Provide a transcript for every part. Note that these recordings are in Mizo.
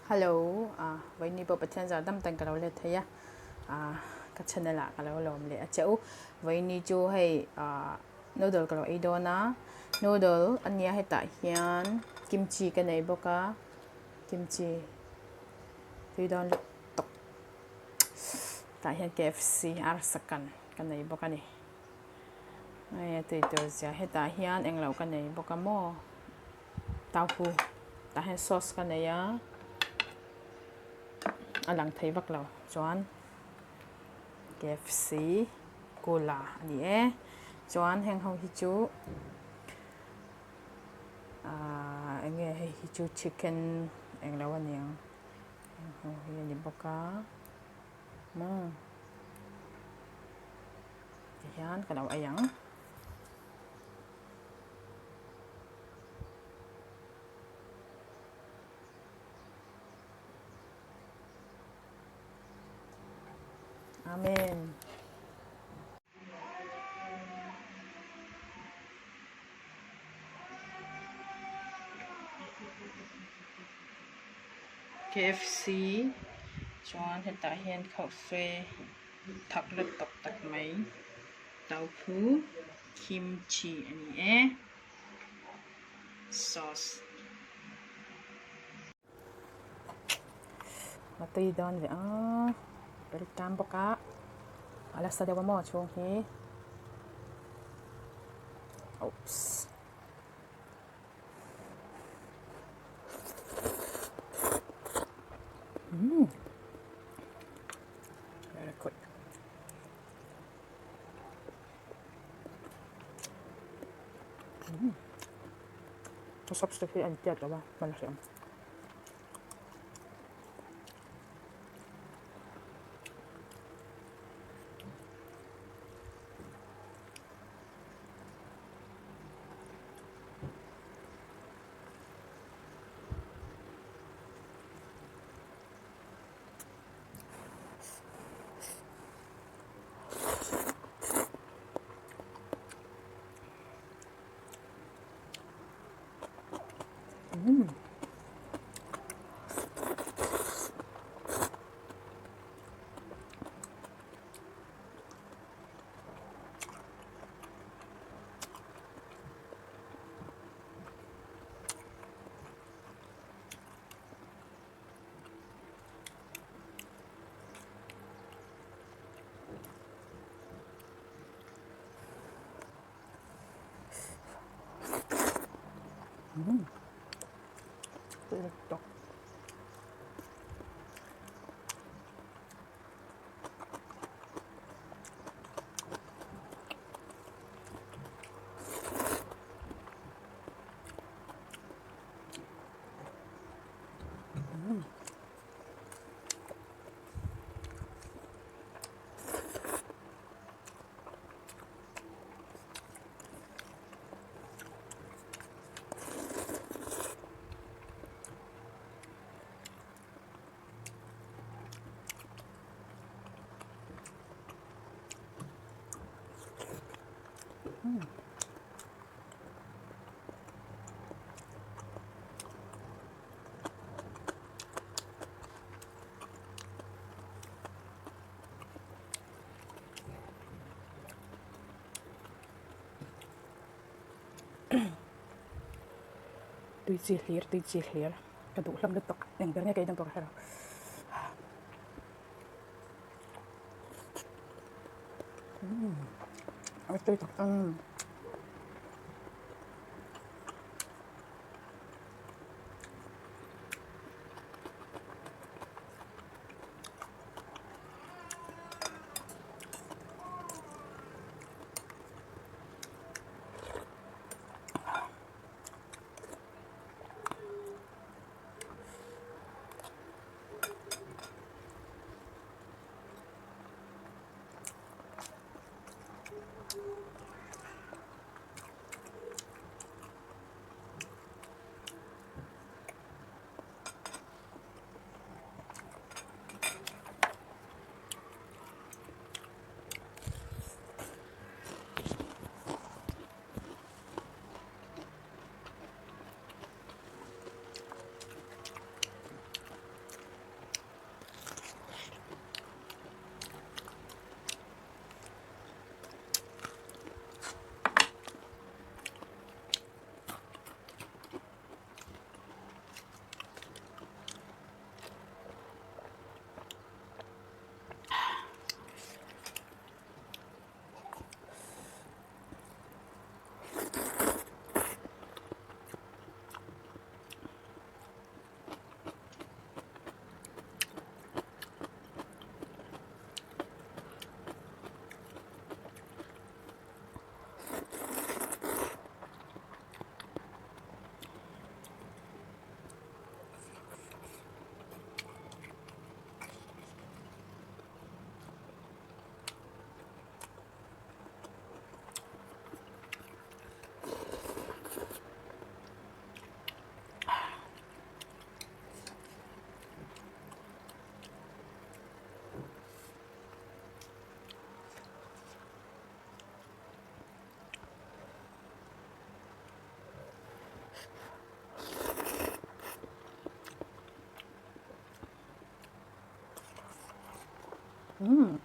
Hello, ah vawiini pawh Pathian zar dam tan ka lo let thei a, ah ka channel ah ka lo lawm leh a che u. Vawiini chu hei ah noodle ka lo ei dawn a, noodle a nia hetah hian kimchi ka nei bawk a, kimchi tui dawn lutuk tah hian KFC arsa kan ka nei bawk a ni. Hei a tui tur zia hetah hian englo ka nei bawk a maw. Tauhu tah hian sauce ka nei a a lang thei vak lo chuan KFC cola a ni e chuan heng ho hi chu ahh eng nge hei hi chu chicken eng lo a niang heng ho hi a ni bawk a maw tihian ka lo ei ang. Amen. KFC chuan hetah hian khauhse thak lutuk tak mai taupu. Kimchi a ni e sauce a tui dawn ve a pel tan bawk a a la sa deuh a maw chhung hi oops. Very good. A chopstick hi a intiat lo a hman a hriam. Tui chi hlir tui chi hlir ka duh hlawm lutuk eng ber nge ka ei dawn pawh ka hre lo. A tui tak em. Umm.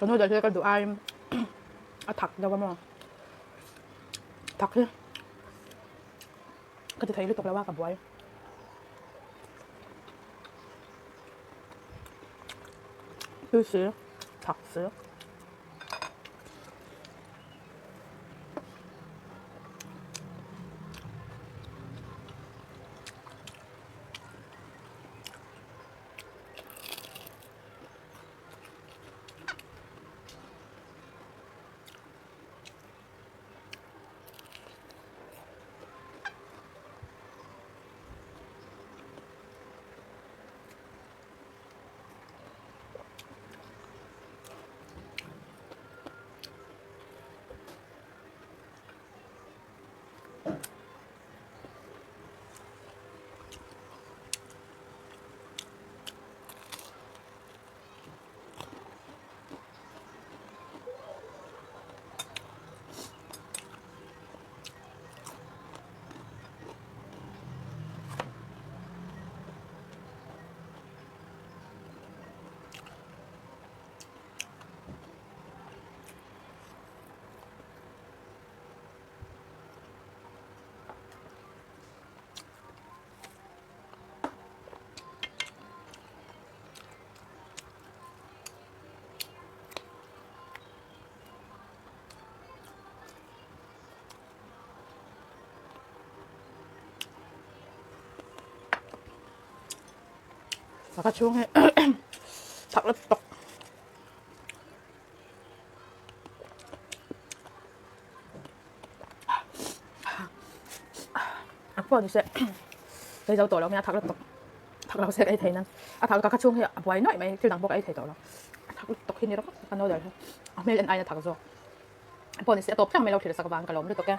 Ka noodle hi ka duh aiin a thak deuh a maw thak hi ka ti thei lutuk lo a ka buai. Tui si thak si. Ka chhung hi thak lutuk. A pawh ni se ei zo tawh lo mai a thak lutuk thak lo se ka ei thei nan a thak lutuk ka chhung hi a buai nuaih mai thil dang pawh ka ei thei tawh lo a thak lutuk hi ni rawk ka noodle hi a hmel en aiin a thak zawk a pawh ni se a tawp thleng mai lo thlir sak vang ka lawm lutuk e.